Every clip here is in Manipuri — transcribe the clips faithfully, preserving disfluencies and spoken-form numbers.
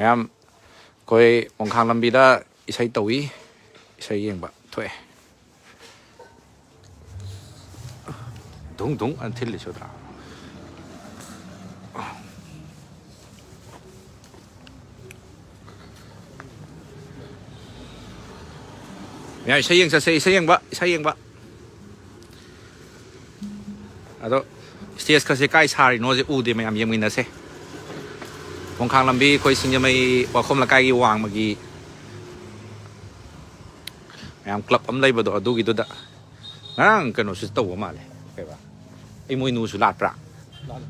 ꯃꯌꯥꯝ, ꯑꯩꯈꯣꯏ ꯃꯣꯡꯈꯥꯡ ꯂꯝꯕꯤꯗ ꯏꯁꯩ ꯇꯧꯏ, ꯏꯁꯩ ꯌꯦꯡꯕ ꯊꯣꯛꯑꯦ꯫ ꯙꯨꯡ ꯙꯨꯡ ꯑꯅ ꯊꯤꯜꯂꯤꯁꯨ ꯅꯠꯇ꯭ꯔꯥ? ꯃꯌꯥꯝ ꯏꯁꯩ ꯌꯦꯡ ꯆꯠꯁꯦ, ꯏꯁꯩ ꯌꯦꯡꯕ, ꯏꯁꯩ ꯌꯦꯡꯕ꯫ ꯑꯗꯣ stage ꯀꯁꯦ ꯀꯥꯏ ꯁꯥꯔꯤꯅꯣꯁꯦ ꯎꯗꯦ, ꯃꯌꯥꯝ ꯌꯦꯡꯃꯤꯟꯅꯁꯦ꯫ ꯃꯣꯡꯈꯥꯡ ꯂꯝꯕꯤ ꯑꯩꯈꯣꯏ ꯁꯤꯡꯖꯃꯩ ꯋꯥꯈꯣꯝ ꯂꯩꯀꯥꯏꯒꯤ ꯋꯥꯡꯃꯒꯤ ꯃꯌꯥꯝ club ꯑꯃ ꯂꯩꯕꯗꯣ, ꯑꯗꯨꯒꯤꯗꯨꯗ ꯉꯔꯥꯡ ꯀꯩꯅꯣꯁꯨ ꯇꯧꯕ ꯃꯥꯜꯂꯦ꯫ ꯀꯩꯕ? ꯏꯃꯣꯏꯅꯨꯁꯨ ꯂꯥꯠꯄ꯭ꯔꯥ?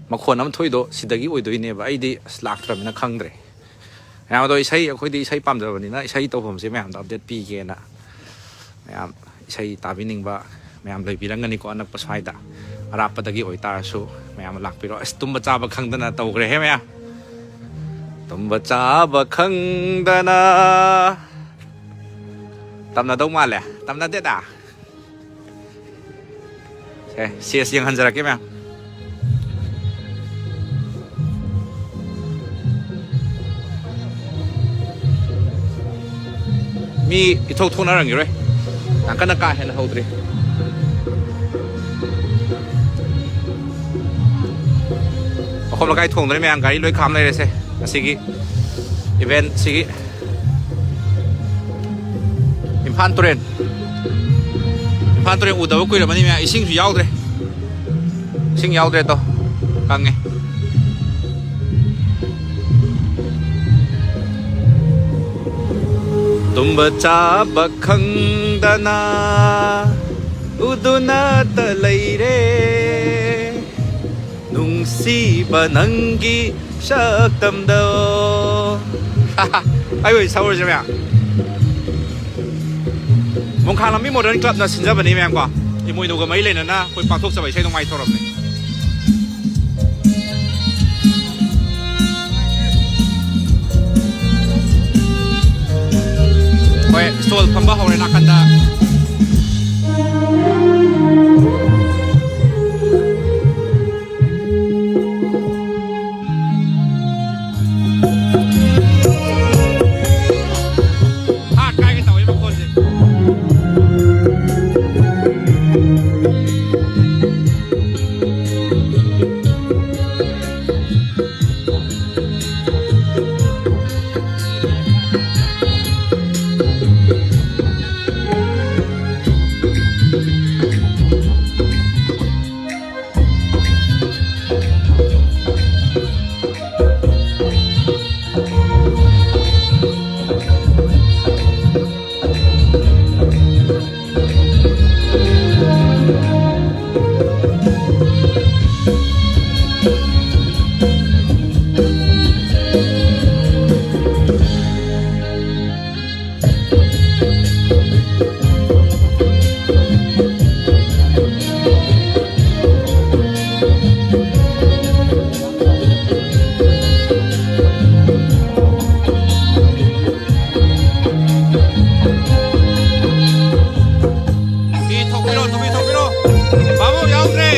ꯃꯈꯣꯟ ꯑꯃ ꯊꯣꯛꯏꯗꯣ ꯁꯤꯗꯒꯤ ꯑꯣꯏꯗꯣꯏꯅꯦꯕ, ꯑꯩꯗꯤ ꯑꯁ ꯂꯥꯛꯇ꯭ꯔꯕꯅꯤꯅ ꯈꯪꯗ꯭ꯔꯦ꯫ ꯃꯌꯥꯝ ꯑꯗꯣ ꯏꯁꯩ, ꯑꯩꯈꯣꯏꯗꯤ ꯏꯁꯩ ꯄꯥꯝꯖꯕꯅꯤꯅ ꯏꯁꯩ ꯇꯧꯐꯝꯁꯦ ꯃꯌꯥꯝꯗ update ꯄꯤꯒꯦꯅ ꯃꯌꯥꯝ ꯏꯁꯩ ꯇꯥꯕꯤꯅꯤꯡꯕ ꯃꯌꯥꯝ ꯂꯩꯕꯤꯔꯝꯒꯅꯤꯀꯣ, ꯑꯅꯛꯄ ꯁ꯭ꯋꯥꯏꯗ꯫ ꯑꯔꯥꯞꯄꯗꯒꯤ ꯑꯣꯏꯇꯥꯔꯁꯨ ꯃꯌꯥꯝ ꯂꯥꯛꯄꯤꯔꯣ꯫ ꯑꯁ, ꯇꯨꯝꯕ ꯆꯥꯕ ꯈꯪꯗꯅ ꯇꯧꯈ꯭ꯔꯦꯍꯦ ꯃꯌꯥꯝ꯫ ꯇꯨꯝꯕ ꯆꯥꯕ ꯈꯪꯗꯅ꯫ ꯇꯝꯅꯗꯧ ꯃꯥꯜꯂꯦ꯫ ꯇꯝꯅꯗꯦꯗ꯫ ꯁꯦ, stage ꯌꯦꯡꯍꯟꯖꯔꯛꯀꯦ ꯃꯌꯥꯝ꯫ ꯃꯤ ꯏꯊꯣꯛ ꯊꯣꯛꯅꯔꯝꯈꯤꯔꯣꯏ꯫ ꯌꯥꯝ ꯀꯟꯅ ꯀꯥ ꯍꯦꯟꯅ ꯍꯧꯗ꯭ꯔꯤ꯫ ꯋꯥꯈꯣꯝ ꯂꯩꯀꯥꯏ ꯊꯣꯡꯗꯅ ꯃꯌꯥꯝ ꯒꯥꯔꯤ ꯂꯣꯏ ꯈꯥꯝ ꯂꯩꯔꯦꯁꯦ꯫ ꯉꯁꯤꯒꯤ event ꯁꯤꯒꯤ ꯏꯝꯐꯥꯜ ꯇꯨꯔꯦꯜ, ꯏꯝꯐꯥꯜ ꯇꯨꯔꯦꯜ ꯎꯗꯕ ꯀꯨꯏꯔꯝꯃꯅꯤ ꯃꯌꯥꯝ꯫ ꯏꯁꯤꯡꯁꯨ ꯌꯥꯎꯗ꯭ꯔꯦ, ꯏꯁꯤꯡ ꯌꯥꯎꯗ꯭ꯔꯦ ꯇꯣ, ꯀꯪꯉꯦ꯫ ꯇꯨꯝꯕ ꯆꯥꯕ ꯈꯪꯗꯅ ꯎꯗꯨꯅꯇ ꯂꯩꯔꯦ, ꯅꯨꯡꯁꯤꯕ ꯅꯪꯒꯤ ꯁꯛꯇꯝꯗꯣ꯫ ꯑꯩ ꯑꯣꯏ ꯁꯛꯎꯔꯁꯦ ꯃꯌꯥꯝ꯫ ꯃꯣꯡꯈꯥ ꯂꯝꯕꯤ Modern Clubꯅ ꯁꯤꯟꯖꯕꯅꯤ ꯃꯌꯥꯝ ꯀꯣ꯫ ꯏꯃꯣꯏꯅꯨꯒ ꯃꯔꯤ ꯂꯩꯅꯅ ꯑꯩꯈꯣꯏ ꯄꯥꯡꯊꯣꯛꯆꯕ ꯏꯁꯩ ꯅꯣꯡꯃꯥꯏ ꯊꯧꯔꯝꯅꯤ꯫ ꯍꯣꯏ, stall ꯐꯝꯕ ꯍꯧꯔꯦ ꯅꯥꯀꯟꯗ꯫ ꯃꯤ ꯊꯣꯛꯄꯤꯔꯣ, ꯇꯨꯃꯤ ꯊꯣꯛꯄꯤꯔꯣ꯫ ꯚꯥꯕꯣꯛ ꯌꯥꯎꯗ꯭ꯔꯦ꯫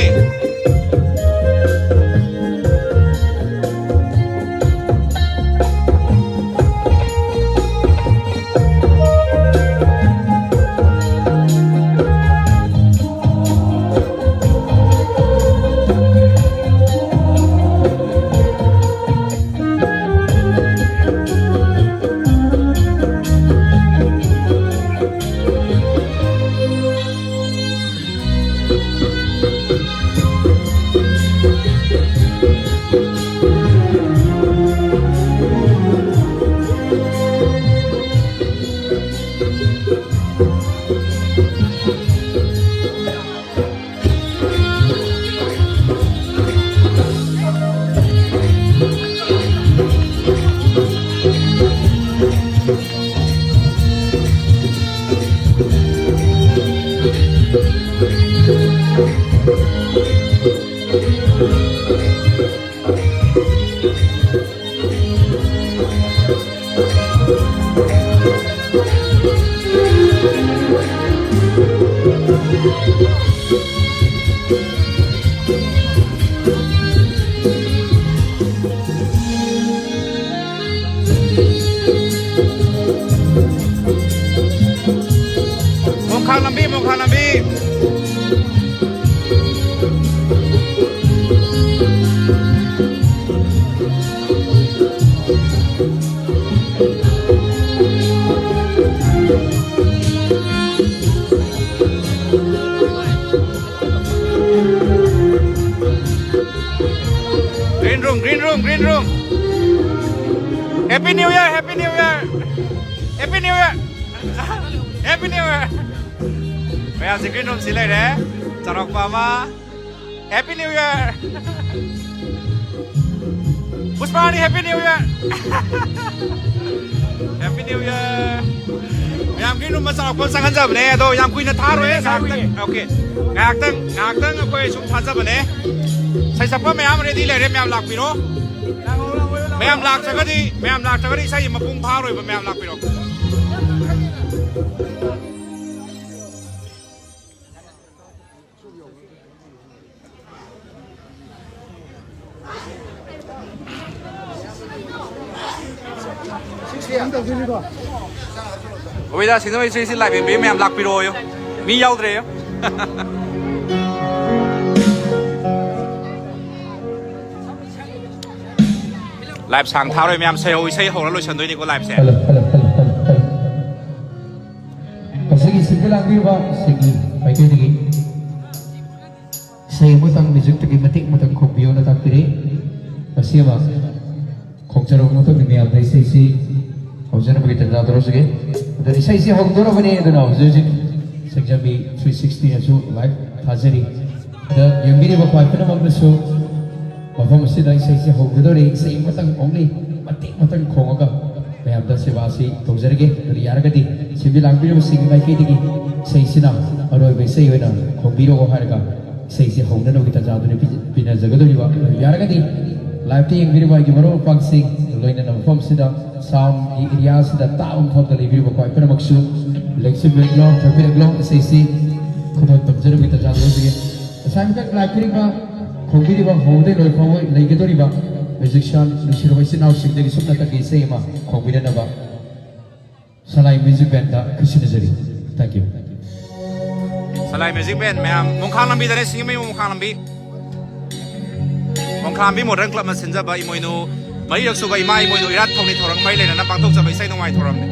ꯃꯣꯡꯈꯥꯡ ꯂꯝꯕꯤ, ꯃꯣꯡꯈꯥꯡ ꯂꯝꯕꯤ꯫ Green room, green Room, green room. Happy New Year, Happy New Year. Happy New Year. Happy New Year. ꯃꯌꯥꯝꯁꯦ green room ꯁꯤ ꯂꯩꯔꯦ꯫ ꯆꯥꯎꯔꯥꯛꯄ ꯑꯃ꯫ Happy New Year. ꯄꯨꯁꯄꯥꯅꯤ, Happy New Year. Happy New Year. ꯃꯌꯥꯝ green room ꯆꯥꯎꯔꯥꯛꯄ ꯆꯪꯍꯟꯖꯕꯅꯦ, ꯑꯗꯣ ꯌꯥꯝ ꯀꯨꯏꯅ ꯊꯥꯔꯣꯏ, ꯉꯥꯏꯍꯥꯛꯇꯪ꯫ Okay. ꯉꯥꯏꯍꯥꯛꯇꯪ, ꯉꯥꯏꯍꯥꯛꯇꯪ ꯑꯩꯈꯣꯏ ꯁꯨꯝ ꯊꯥꯖꯕꯅꯦ꯫ ꯁꯩꯁꯛꯄ ꯃꯌꯥꯝ ready ꯂꯩꯔꯦ, ꯃꯌꯥꯝ ꯂꯥꯛꯄꯤꯔꯣ꯫ ꯃꯌꯥꯝ ꯂꯥꯛꯇ꯭ꯔꯒꯗꯤ, ꯃꯌꯥꯝ ꯂꯥꯛꯇ꯭ꯔꯒꯗꯤ ꯏꯁꯩ ꯃꯄꯨꯡ ꯐꯥꯔꯣꯏꯕ, ꯃꯌꯥꯝ ꯂꯥꯛꯄꯤꯔꯣ꯫ ꯍꯣꯏꯗ, ꯁꯤꯡꯖꯃꯩ ꯏꯆꯦꯁꯤ live ꯌꯦꯡꯕꯤꯌꯨ ꯃꯌꯥꯝ, ꯂꯥꯛꯄꯤꯔꯣꯌꯨ꯫ ꯃꯤ ꯌꯥꯎꯗ꯭ꯔꯦꯌꯨ꯫ Live ꯁꯥꯡ ꯊꯥꯔꯣꯏ ꯃꯌꯥꯝ, ꯁꯩꯍꯧ ꯏꯁꯩ ꯍꯧꯔ ꯂꯣꯏꯁꯟꯗꯣꯏꯅꯤꯀꯣ live ꯁꯦ꯫ Hello, hello, hello, hello, hello. ꯉꯁꯤꯒꯤ ꯁꯤꯟꯕ ꯂꯥꯡꯕꯤꯔꯤꯕ ꯁꯤꯒꯤ ꯃꯥꯏꯀꯩꯗꯒꯤ ꯏꯁꯩ ꯑꯃꯇꯪ, musicꯇꯒꯤ ꯃꯇꯦꯛ ꯑꯃꯇꯪ ꯈꯣꯡꯕꯤꯌꯣꯅ ꯇꯥꯛꯄꯤꯔꯤ꯫ ꯃꯁꯤ ꯑꯃ ꯈꯣꯡꯖꯔꯕ ꯃꯇꯨꯡꯗ ꯃꯤꯌꯥꯝꯗ ꯏꯁꯩꯁꯤ ꯍꯧꯖꯅꯕꯒꯤ ꯇꯟꯖꯥ ꯇꯧꯔꯁꯤꯒꯦ꯫ ꯑꯗꯨꯅ ꯏꯁꯩꯁꯤ ꯍꯧꯗꯣꯔꯕꯅꯤ꯫ ꯑꯗꯨꯅ ꯍꯧꯖꯤꯛ ꯍꯧꯖꯤꯛ ꯁꯤꯡꯖꯃꯩ three sixtyꯅꯁꯨ live ꯊꯥꯖꯔꯤ꯫ ꯑꯗ ꯌꯦꯡꯕꯤꯔꯤꯕ ꯈ꯭ꯋꯥꯏ ꯄꯨꯝꯅꯃꯛꯅꯁꯨ ꯃꯐꯝ ꯑꯁꯤꯗ ꯏꯁꯩꯁꯤ ꯍꯧꯒꯗꯧꯔꯤ꯫ ꯏꯁꯩ ꯑꯃꯇꯪ, only ꯃꯇꯦꯛ ꯑꯃꯇꯪ ꯈꯣꯡꯉꯒ ꯃꯌꯥꯝꯗ ꯁꯦꯕꯥꯁꯤ ꯇꯧꯖꯔꯒꯦ꯫ ꯑꯗꯨꯅ ꯌꯥꯔꯒꯗꯤ ꯁꯤꯟꯕꯤ ꯂꯥꯡꯕꯤꯔꯤꯕꯁꯤꯡꯒꯤ ꯃꯥꯏꯀꯩꯗꯒꯤ ꯏꯁꯩꯁꯤꯅ ꯑꯔꯣꯏꯕ ꯏꯁꯩ ꯑꯣꯏꯅ ꯈꯣꯡꯕꯤꯔꯛꯑꯣ ꯍꯥꯏꯔꯒ ꯏꯁꯩꯁꯤ ꯍꯧꯅꯅꯕꯒꯤ ꯇꯥꯟꯖꯥꯗꯨꯅꯤ ꯄꯤ-, ꯄꯤꯅꯖꯒꯗꯧꯔꯤꯕ꯫ ꯑꯗꯨꯅ ꯌꯥꯔꯒꯗꯤ liveꯇ ꯌꯦꯡꯕꯤꯔꯤꯕ ꯑꯩꯒꯤ ꯃꯔꯨꯞ ꯃꯄꯥꯡꯁꯤꯡ, ꯂꯣꯏꯅꯅ ꯃꯐꯝꯁꯤꯗ soundꯒꯤ areaꯁꯤꯗ ꯇꯥꯕ ꯃꯐꯝꯗ ꯂꯩꯕꯤꯔꯤꯕ ꯈ꯭ꯋꯥꯏ ꯄꯨꯝꯅꯃꯛꯁꯨ ꯂꯦꯡꯁꯤꯟꯕꯤꯔꯛꯂꯣ, ꯊꯣꯛꯄꯤꯔꯛꯂꯣ꯫ ꯏꯁꯩꯁꯤ ꯈꯨꯗꯣꯜ ꯇꯝꯖꯅꯕꯒꯤ ꯇꯥꯟꯖꯥ ꯂꯧꯖꯒꯦ꯫ ꯉꯁꯥꯏ ꯃꯊꯛ ꯂꯥꯛꯄꯤꯔꯤꯕ, ꯈꯣꯡꯕꯤꯔꯤꯕ ꯍꯧꯕꯗꯩ ꯂꯣꯏ ꯐꯥꯎꯕ ꯂꯩꯒꯗꯧꯔꯤꯕ musician ꯅꯨꯡꯁꯤꯔꯕ ꯏꯆꯤꯟ ꯏꯅꯥꯎꯁꯤꯡꯗꯒꯤ ꯁꯨꯞꯅꯇꯒꯤ ꯏꯁꯩ ꯑꯃ ꯈꯣꯡꯕꯤꯅꯅꯕ ꯁꯂꯥꯏ music bandꯗ ꯈꯨꯠꯁꯤꯟꯅꯖꯔꯤ꯫ Thank you꯫ Salai music band ꯃꯌꯥꯝ, ꯃꯣꯡꯈꯥꯡ ꯂꯝꯕꯤꯗꯅꯦ, ꯁꯤꯡꯖꯃꯩ ꯃꯣꯡꯈꯥꯡ ꯂꯝꯕꯤ꯫ ꯃꯣꯡꯈꯥꯡ ꯂꯝꯕꯤ modern clubꯅ ꯁꯤꯟꯖꯕ ꯏꯃꯣꯏꯅꯨ ꯃꯔꯤꯔꯛ ꯁꯨꯕ ꯏꯃꯥ ꯏꯃꯣꯏꯅꯨ ꯏꯔꯥꯠ ꯊꯧꯅꯤ ꯊꯧꯔꯝ ꯃꯔꯤ ꯂꯩꯅꯅ ꯄꯥꯡꯊꯣꯛꯆꯕ ꯏꯁꯩ ꯅꯣꯡꯃꯥꯏ ꯊꯧꯔꯝꯅꯤ꯫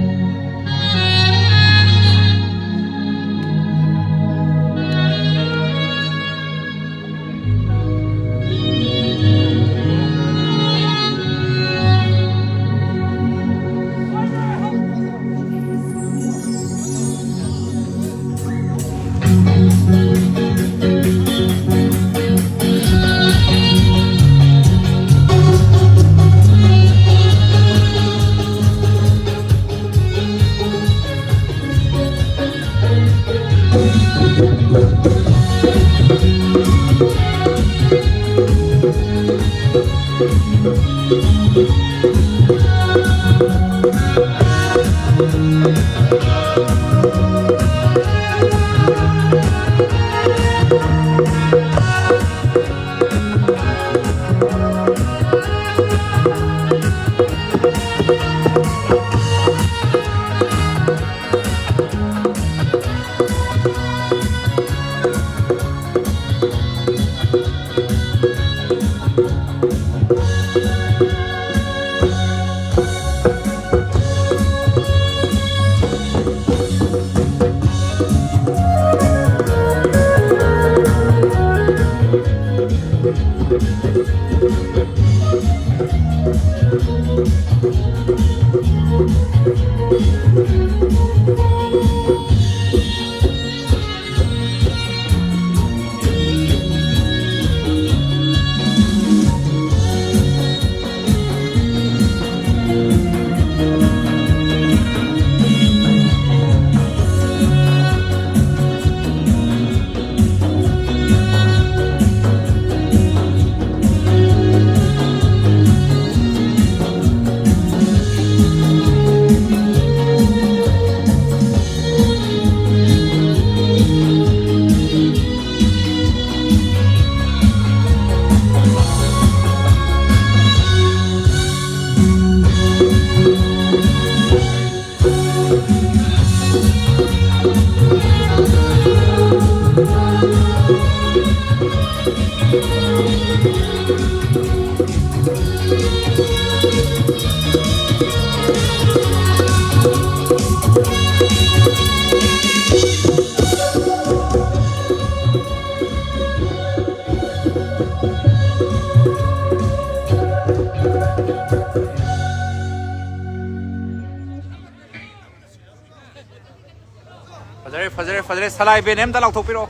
ꯐꯖꯔꯦ, ꯐꯖꯔꯦ, ꯐꯖꯔꯦ꯫ ꯁꯂꯥꯏ ꯕꯦꯟ ꯑꯝꯇ ꯂꯥꯎꯊꯣꯛꯄꯤꯔꯛꯑꯣ꯫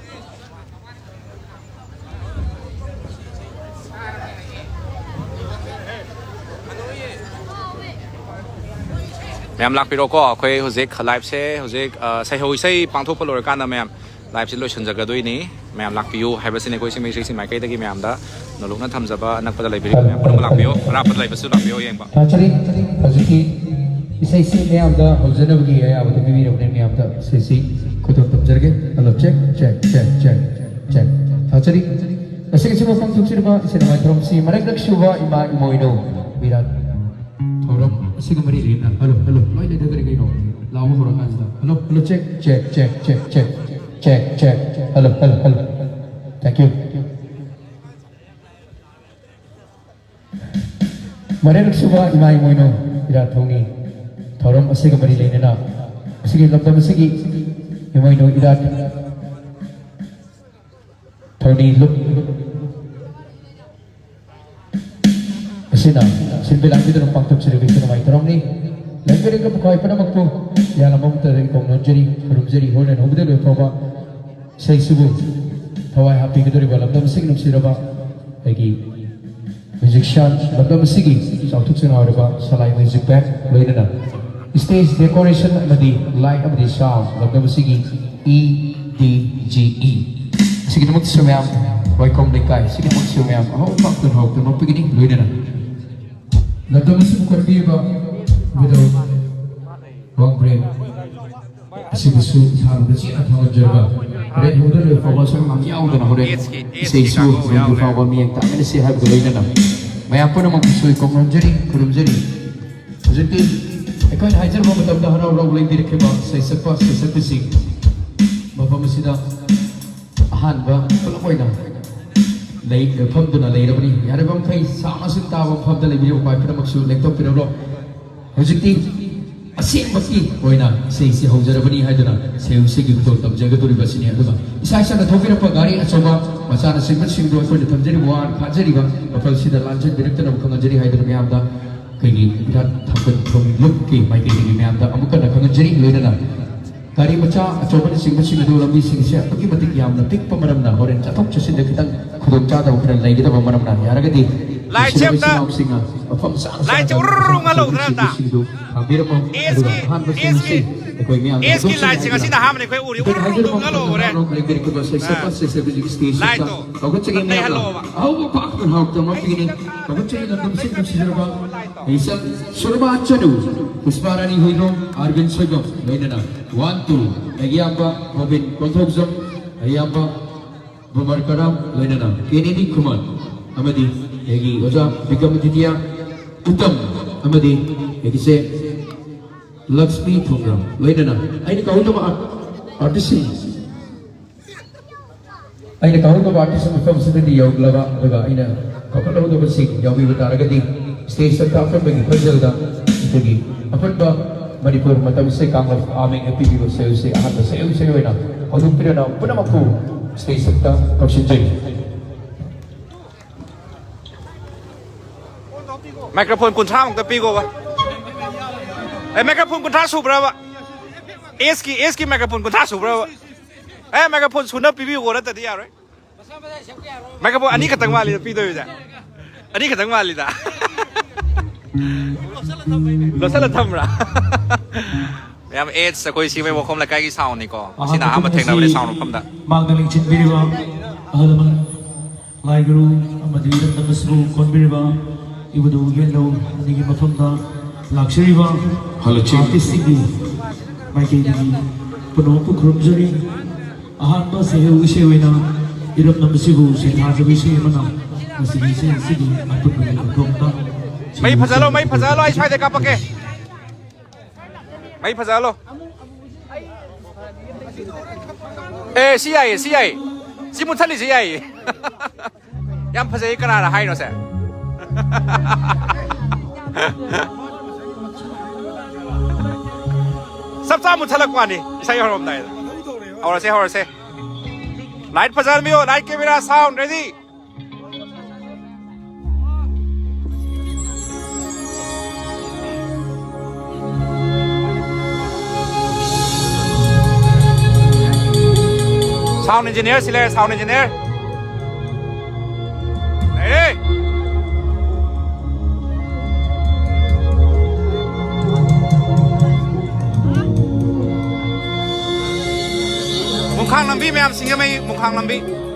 ꯃꯌꯥꯝ ꯂꯥꯛꯄꯤꯔꯣꯀꯣ, ꯑꯩꯈꯣꯏ ꯍꯧꯖꯤꯛ ꯂꯥꯏꯞꯁꯦ ꯍꯧꯖꯤꯛ, ꯑ, ꯁꯩꯍꯧ ꯏꯁꯩ ꯄꯥꯡꯊꯣꯛꯄ ꯂꯣꯏꯔꯀꯥꯟꯗ ꯃꯌꯥꯝ ꯂꯥꯏꯞꯁꯤ ꯂꯣꯏꯁꯤꯟꯖꯒꯗꯣꯏꯅꯤ꯫ ꯃꯌꯥꯝ ꯂꯥꯛꯄꯤꯌꯨ ꯍꯥꯏꯕꯁꯤꯅꯤ ꯑꯩꯈꯣꯏ ꯁꯤꯡꯃꯩ ꯏꯁꯩꯁꯤꯡ ꯃꯥꯏꯀꯩꯗꯒꯤ ꯃꯌꯥꯝꯗ ꯅꯣꯂꯨꯛꯅ ꯊꯝꯖꯕ꯫ ꯑꯅꯛꯄꯗ ꯂꯩꯕꯤꯔꯤꯕ ꯃꯌꯥꯝ ꯄꯨꯝꯅꯃꯛ ꯂꯥꯛꯄꯤꯌꯨ, ꯑꯔꯥꯞꯄꯗ ꯂꯩꯕꯁꯨ ꯂꯥꯛꯄꯤꯌꯨ ꯌꯦꯡꯕ꯫ ꯊꯥꯖꯔꯤ꯫ ꯍꯧꯖꯤꯛꯀꯤ ꯏꯁꯩꯁꯤ ꯃꯌꯥꯝꯗ ꯍꯧꯖꯅꯕꯒꯤ ꯑꯌꯥꯕꯗꯨ ꯄꯤꯕꯤꯔꯕꯅꯤ꯫ ꯃꯌꯥꯝꯗ ꯏꯁꯩꯁꯤ ꯈꯨꯗꯣꯜ ꯇꯝꯖꯔꯒꯦ꯫ Hello, check, check, check, check, check. ꯊꯥꯖꯔꯤ꯫ ꯉꯁꯤꯒꯤ ꯑꯁꯤꯒꯨꯝꯕ ꯄꯥꯡꯊꯣꯛꯆꯔꯤꯕ ꯏꯁꯩ ꯅꯣꯡꯃꯥꯏ ꯊꯧꯔꯝꯁꯤ ꯃꯔꯛ ꯅꯛꯁꯨꯕ ꯏꯃꯥ ꯏꯃꯣꯏꯅꯨ ꯕꯤꯔꯥꯠ ꯊꯧꯔꯝ ꯑꯁꯤꯒ ꯃꯔꯤ ꯂꯩꯅꯅ꯫ ꯍꯜꯂꯣ, ꯍꯜꯂꯣ, ꯂꯣꯏ ꯂꯩꯊꯈ꯭ꯔꯦ ꯀꯩꯅꯣ? ꯂꯥꯎꯕ ꯍꯧꯔꯀꯥꯟꯁꯤꯗ꯫ Hello, hello, check, check, check, check, check, check, check. Hello, hello, hello. Thank you꯫ ꯃꯔꯛ ꯁꯨꯕ ꯏꯃꯥ ꯏꯃꯣꯏꯅꯨ ꯏꯔꯥꯠ ꯊꯧꯅꯤ ꯊꯧꯔꯝ ꯑꯁꯤꯒ ꯃꯔꯤ ꯂꯩꯅꯅ ꯑꯁꯤꯒꯤ ꯂꯝꯗꯝ ꯑꯁꯤꯒꯤ ꯏꯃꯣꯏꯅꯨ ꯏꯔꯥꯠ ꯊꯧꯅꯤ ꯂꯨꯞ ꯑꯁꯤꯅ ꯁꯤꯟꯕ ꯂꯥꯡꯕꯤꯗꯨꯅ ꯄꯥꯡꯊꯣꯛꯆꯔꯤꯕ ꯏꯁꯩ ꯅꯣꯡꯃꯥꯏ ꯊꯧꯔꯝꯅꯤ꯫ ꯂꯩꯕꯤꯔꯤꯕ ꯃꯈꯣꯏ ꯄꯨꯝꯅꯃꯛꯄꯨ ꯌꯥꯝꯅ ꯃꯃꯨꯠꯇ ꯏꯀꯣꯡ ꯅꯣꯟꯖꯔꯤ, ꯈꯨꯔꯨꯝꯖꯔꯤ꯫ ꯍꯣꯔꯦꯟ ꯍꯧꯕꯗ ꯂꯣꯏ ꯐꯥꯎꯕ ꯏꯁꯩꯁꯤꯕꯨ ꯊꯋꯥꯏ ꯍꯥꯞꯄꯤꯒꯗꯧꯔꯤꯕ ꯂꯝꯗꯝ ꯑꯁꯤꯒꯤ ꯅꯨꯡꯁꯤꯔꯕ ꯑꯩꯒꯤ ꯃ꯭ꯌꯨꯖꯤꯛꯁꯤꯌꯥꯟ, ꯂꯝꯗꯝ ꯑꯁꯤꯒꯤ ꯆꯥꯎꯊꯣꯛ ꯆꯥꯎꯔꯕ ꯁꯂꯥꯏ ꯃ꯭ꯌꯨꯖꯤꯛ ꯕꯦꯟ, ꯂꯣꯏꯅꯅ ꯁ꯭ꯇꯦꯖ ꯗꯦꯀꯣꯔꯦꯁꯟ ꯑꯃꯗꯤ ꯂꯥꯏꯠ ꯑꯃꯗꯤ ꯁꯥꯎꯟ, ꯂꯝꯗꯝ ꯑꯁꯤꯒꯤ ꯏ ꯗꯤ ꯖꯤ ꯏ꯫ ꯑꯁꯤꯒꯤꯗꯃꯛꯇꯁꯨ ꯃꯌꯥꯝ ꯋꯥꯏꯈꯣꯝ ꯂꯩꯀꯥꯏ, ꯑꯁꯤꯒꯤꯗꯃꯛꯇꯁꯨ ꯃꯌꯥꯝ ꯑꯍꯧꯕ ꯃꯥꯛꯇꯨꯅ ꯍꯧꯔꯛꯇꯨꯅ ꯅꯣꯛꯄꯤꯒꯅꯤ꯫ ꯂꯣꯏꯅꯅ ꯂꯝꯗꯝ ꯑꯁꯤꯕꯨ ꯀꯟꯕꯤꯔꯤꯕ ꯋꯤꯗꯧ ꯋꯥꯡꯕ꯭ꯔꯦꯟ ꯑꯁꯤꯕꯨꯁꯨ ꯏꯁꯥꯅ ꯆꯦꯠꯅ ꯊꯥꯒꯠꯆꯔꯒ ꯍꯣꯔꯦꯟ ꯍꯧꯗꯅ ꯐꯥꯎꯕ ꯁꯔꯨꯛ ꯌꯥꯎꯗꯅ ꯍꯧꯔꯦꯟ ꯏꯁꯩꯁꯨ ꯂꯣꯏꯗ꯭ꯔꯤ ꯐꯥꯎꯕ ꯃꯤꯠꯌꯦꯡ ꯇꯥꯃꯤꯟꯅꯁꯤ ꯍꯥꯏꯕꯒ ꯂꯣꯏꯅꯅ ꯃꯌꯥꯝ ꯄꯨꯝꯅꯃꯛꯄꯨꯁꯨ ꯏꯀꯣꯛ ꯅꯣꯟꯖꯔꯤ, ꯈꯨꯔꯨꯝꯖꯔꯤ꯫ ꯍꯧꯖꯤꯛꯇꯤ ꯑꯩꯈꯣꯏꯅ ꯍꯥꯏꯖꯔꯕ ꯃꯇꯝꯗ ꯍꯔꯥꯎ ꯍꯔꯥꯎ ꯂꯩꯕꯤꯔꯛꯈꯤꯕ ꯁꯩꯁꯛꯄ ꯁꯩꯁꯛꯄꯤꯁꯤꯡ ꯃꯐꯝ ꯑꯁꯤꯗ ꯑꯍꯥꯟꯕ ꯄꯨꯂꯞ ꯑꯣꯏꯅ ꯂꯩ, ꯐꯝꯗꯨꯅ ꯂꯩꯔꯕꯅꯤ꯫ ꯌꯥꯔꯤꯕ ꯃꯈꯩ ꯁꯥ ꯃꯁꯤꯡ ꯇꯥꯕ ꯃꯐꯝꯗ ꯂꯩꯕꯤꯔꯤꯕ ꯎꯄꯥꯏ ꯄꯨꯝꯅꯃꯛꯁꯨ ꯂꯦꯡꯊꯣꯛꯄꯤꯔꯛꯂꯣ꯫ ꯍꯧꯖꯤꯛꯇꯤ ꯑꯁꯦꯡꯕꯒꯤ ꯑꯣꯏꯅ ꯏꯁꯩꯁꯤ ꯍꯧꯖꯔꯕꯅꯤ ꯍꯥꯏꯗꯨꯅ ꯏꯁꯩ ꯏꯁꯩꯒꯤ ꯈꯨꯗꯣꯜ ꯇꯝꯖꯒꯗꯧꯔꯤꯕ ꯑꯁꯤꯅꯤ꯫ ꯑꯗꯨꯒ ꯏꯁꯥ ꯏꯁꯥꯅ ꯊꯧꯕꯤꯔꯛꯄ ꯒꯥꯔꯤ ꯑꯆꯧꯕ ꯃꯆꯥꯅꯆꯤꯡꯕꯁꯤꯡꯗꯨ ꯑꯩꯈꯣꯏꯅ ꯊꯝꯖꯔꯤꯕ ꯋꯥ ꯈꯥꯖꯔꯤꯕ ꯃꯐꯝꯁꯤꯗ ꯂꯥꯟꯖꯟꯕꯤꯔꯛꯇꯅꯕ ꯈꯪꯍꯟꯖꯔꯤ ꯍꯥꯏꯗꯨꯅ ꯃꯌꯥꯝꯗ ꯑꯩꯈꯣꯏꯒꯤ ꯕꯤꯔꯥꯠ ꯊꯥꯡꯒꯜ ꯊꯣꯡ ꯂꯨꯞꯀꯤ ꯃꯥꯏꯀꯩꯗꯒꯤ ꯃꯌꯥꯝꯗ ꯑꯃꯨꯛ ꯍꯟꯅ ꯈꯪꯍꯟꯖꯔꯤ꯫ ꯂꯣꯏꯅꯅ ꯒꯥꯔꯤ ꯃꯆꯥ ꯑꯆꯧꯕꯅꯆꯤꯡꯕꯁꯤꯡ ꯑꯗꯨ ꯂꯝꯕꯤꯁꯤꯡꯁꯦ ꯑꯗꯨꯛꯀꯤ ꯃꯇꯤꯛ ꯌꯥꯝꯅ ꯄꯤꯛꯄ ꯃꯔꯝꯅ ꯍꯣꯔꯦꯟ ꯆꯠꯊꯣꯛ ꯆꯠꯁꯤꯟꯗ ꯈꯤꯇꯪ ꯈꯨꯗꯣꯡꯆꯥꯗꯕ ꯈꯔ ꯂꯩꯒꯗꯕ ꯃꯔꯝꯅ ꯌꯥꯔꯒꯗꯤ ꯂꯥꯏꯠꯁꯦ ꯑꯃꯇ, ꯏꯆꯤꯟ ꯏꯅꯥꯎꯁꯤꯡꯅ ꯃꯐꯝ ꯆꯥꯅ ꯂꯥꯏꯠꯁꯦ ꯆꯥꯅ ꯎꯔꯨꯔꯨ ꯉꯥꯜꯍꯧꯗꯅ ꯑꯝꯇ꯫ ꯁꯤꯡꯗꯨ ꯊꯥꯕꯤꯔꯝꯃꯣ꯫ ꯑꯦꯁꯀꯤ, ꯑꯗꯨꯒ ꯑꯍꯥꯟꯕ ꯑꯦꯁꯀꯤ, ꯁꯤꯡꯁꯤ ꯑꯩꯈꯣꯏ ꯃꯌꯥꯝꯅ ꯑꯦꯁꯀꯤ ꯂꯥꯏꯠꯁꯦ ꯉꯁꯤꯅ ꯑꯍꯥꯟꯕꯅꯤ ꯑꯩꯈꯣꯏ ꯎꯔꯤ꯫ ꯎꯔꯨꯔꯨ ꯉꯥꯜꯍꯧꯈ꯭ꯔꯦ꯫ ꯂꯥꯏꯔꯤꯛ ꯂꯥꯏꯔꯤꯛ ꯁ꯭ꯇꯦꯖꯇ ꯂꯥꯏꯠꯇꯣ ꯀꯧꯈꯠꯆꯒꯦ ꯃꯌꯥꯝꯅ꯫ ꯂꯩꯍꯜꯂꯣꯕ꯫ ꯑꯍꯧꯕ ꯄꯥꯛꯇ ꯍꯥꯎꯇꯕ ꯑꯃ ꯄꯤꯒꯅꯤ꯫ ꯀꯧꯈꯠꯆꯔꯤ ꯂꯝꯗꯝꯁꯤꯡ ꯅꯨꯡꯁꯤꯖꯔꯕ ꯏꯆꯟ ꯁꯨꯔꯃꯥ ꯆꯅꯨ, ꯄꯨꯁꯄꯥ ꯔꯥꯅꯤ ꯍꯨꯏꯗ꯭ꯔꯣꯝ, ꯑꯥꯔꯕꯤꯟ ꯁꯣꯏꯕꯝ, ꯂꯣꯏꯅꯅ ꯋꯥꯟ ꯇꯨ, ꯑꯩꯒꯤ ꯏꯌꯥꯝꯕ ꯔꯣꯕꯤꯟ ꯀꯣꯟꯊꯧꯖꯝ, ꯑꯩꯒꯤ ꯏꯌꯥꯝꯕ ꯕꯨꯃꯔ ꯀꯔꯥꯝ, ꯂꯣꯏꯅꯅ ꯀꯦꯅꯦꯗꯤ ꯈꯨꯃꯟ ꯑꯃꯗꯤ ꯑꯩꯒꯤ ꯑꯣꯖꯥ ꯕꯤꯀ꯭ꯔꯃꯥꯗꯤꯇ꯭ꯌ ꯎꯇꯝ ꯑꯃꯗꯤ ꯑꯩꯒꯤꯁꯦ ꯂꯛꯁꯃꯤ ꯊꯣꯡꯒ꯭ꯔꯥꯝ, ꯂꯣꯏꯅꯅ ꯑꯩꯅ ꯀꯧꯗꯕ ꯑꯥꯔ-, ꯑꯥꯔꯇꯤꯁꯁꯤꯡ, ꯑꯩꯅ ꯀꯧꯍꯧꯗꯕ ꯑꯥꯔꯇꯤꯁ ꯃꯐꯝꯁꯤꯗꯗꯤ ꯌꯧꯗꯂꯕ, ꯑꯗꯨꯒ ꯑꯩꯅ ꯀꯧꯈꯠꯍꯧꯗꯕꯁꯤꯡ ꯌꯥꯎꯕꯤꯕ ꯇꯥꯔꯒꯗꯤ ꯁ꯭ꯇꯦꯖꯇ ꯑꯄꯨꯟꯕꯒꯤ ꯈꯣꯟꯖꯦꯜꯗ ꯑꯩꯈꯣꯏꯒꯤ ꯑꯄꯨꯟꯕ ꯃꯅꯤꯄꯨꯔ ꯃꯇꯝꯁꯦ ꯀꯥꯡꯂꯨꯞ ꯑꯥ ꯃꯤꯡꯅ ꯄꯤꯕꯤꯕ ꯁꯦꯜꯁꯦ ꯑꯍꯥꯟꯕ ꯁꯦꯜꯁꯦ ꯑꯣꯏꯅ ꯍꯧꯗꯣꯛꯄꯤꯔꯅ ꯄꯨꯝꯅꯃꯛꯄꯨ ꯁ꯭ꯇꯦꯖꯇ ꯀꯧꯁꯤꯟꯖꯔꯤ꯫ ꯃꯥꯏꯀ꯭ꯔꯣꯐꯣꯟ ꯀꯨꯟꯊ꯭ꯔꯥꯃꯨꯛꯇ ꯄꯤꯈꯣꯕ꯫ ꯑꯦ, ꯃꯥꯏꯀ꯭ꯔꯣꯐꯣꯟ ꯀꯨꯟꯊ꯭ꯔꯥ ꯁꯨꯕ꯭ꯔꯕ? ꯑꯦꯁꯀꯤ, ꯑꯦꯁꯀꯤ ꯃꯥꯏꯀ꯭ꯔꯣꯐꯣꯟ ꯀꯨꯟꯊ꯭ꯔꯥ ꯁꯨꯕ꯭ꯔꯕ? ꯑꯦ, ꯃꯥꯏꯀ꯭ꯔꯣꯐꯣꯟ ꯁꯨꯅ ꯄꯤꯕꯤꯌꯨꯀꯣ, ꯅꯠꯇ꯭ꯔꯗꯤ ꯌꯥꯔꯣꯏ꯫ ꯃꯥꯏꯀ꯭ꯔꯣꯐꯣꯟ ꯑꯅꯤꯈꯛꯇꯪ ꯃꯥꯜꯂꯤꯗ ꯄꯤꯗꯣꯏꯁꯦ꯫ ꯑꯅꯤꯈꯛꯇꯪ ꯃꯥꯜꯂꯤꯗ꯫ ꯂꯣꯠꯁꯜꯂ ꯊꯝꯕ꯭ꯔꯥ? ꯃꯌꯥꯝ ꯑꯦꯠꯁ ꯑꯩꯈꯣꯏ ꯁꯤꯡꯖꯃꯩ ꯋꯥꯈꯣꯝ ꯂꯩꯀꯥꯏꯒꯤ ꯁꯥꯎꯟꯅꯤꯀꯣ꯫ ꯉꯁꯤꯅ ꯑꯍꯥꯟꯕ ꯊꯦꯡꯅꯕꯅꯦ ꯁꯥꯎꯟ ꯃꯐꯝꯗ꯫ ꯃꯥꯡꯗ ꯂꯦꯡꯁꯤꯟꯕꯤꯔꯤꯕ ꯑꯍꯜ ꯂꯃꯟ, ꯂꯥꯏ ꯒꯨꯔꯨ ꯑꯃꯗꯤ ꯏꯔꯝꯗꯝ ꯑꯁꯤꯕꯨ ꯀꯣꯟꯕꯤꯔꯤꯕ ꯏꯕꯨꯙꯧ ꯌꯦꯠꯂꯧ ꯑꯅꯤꯒꯤ ꯃꯐꯝꯗ ꯂꯥꯛꯆꯔꯤꯕ ꯍꯜꯂꯣ, ꯆꯤꯡ꯫ ꯑꯥꯔꯇꯤꯁꯁꯤꯡꯒꯤ ꯃꯥꯏꯀꯩꯗꯒꯤ ꯄꯨꯝꯅꯃꯛꯄꯨ ꯈꯨꯔꯨꯝꯖꯔꯤ꯫ ꯑꯍꯥꯟꯕ ꯁꯩꯍꯦꯜ ꯏꯁꯩ ꯑꯣꯏꯅ ꯏꯔꯝꯗꯝ ꯑꯁꯤꯕꯨ ꯁꯩꯊꯥꯖꯕ ꯏꯁꯩ ꯑꯃꯅ ꯉꯁꯤꯒꯤ ꯏꯁꯩ ꯑꯁꯤꯒꯤ ꯑꯄꯨꯟꯕꯒꯤ ꯃꯊꯣꯡꯗ ꯃꯩ ꯐꯖꯍꯜꯂꯣ, ꯃꯩ ꯐꯖꯍꯜꯂꯣ, ꯑꯩ ꯁ꯭ꯋꯥꯏꯗ ꯀꯥꯞꯄꯛꯀꯦ꯫ ꯃꯩ ꯐꯖꯍꯜꯂꯣ꯫ ꯑꯦ, ꯁꯤ ꯌꯥꯏꯌꯦ, ꯁꯤ ꯌꯥꯏꯌꯦ꯫ ꯁꯤ ꯃꯨꯠꯊꯠꯂꯤꯁꯤ ꯌꯥꯏꯌꯦ꯫ ꯌꯥꯝ ꯐꯖꯩ, ꯀꯅꯥꯅ ꯍꯥꯏꯅꯣ ꯁꯦ? ꯆꯞ ꯆꯥ ꯃꯨꯠꯊꯠꯂꯛꯄ ꯋꯥꯅꯤ, ꯏꯁꯩ ꯍꯧꯔꯝꯗꯥꯏꯗ꯫ ꯍꯧꯔꯁꯦ, ꯍꯧꯔꯁꯦ꯫ ꯂꯥꯏꯠ ꯐꯖꯍꯟꯕꯤꯌꯣ, light, camera, sound, ready. Sound engineer ꯁꯤ ꯂꯩꯔꯦ, ꯁꯥꯎꯟ ꯏꯟꯖꯤꯅꯤꯌꯔ꯫ ꯑꯦ! ꯂꯝꯕꯤ ꯃꯌꯥꯝ, ꯁꯤꯡꯖꯃꯩ ꯃꯨꯈꯥꯡ ꯂꯝꯕꯤ꯫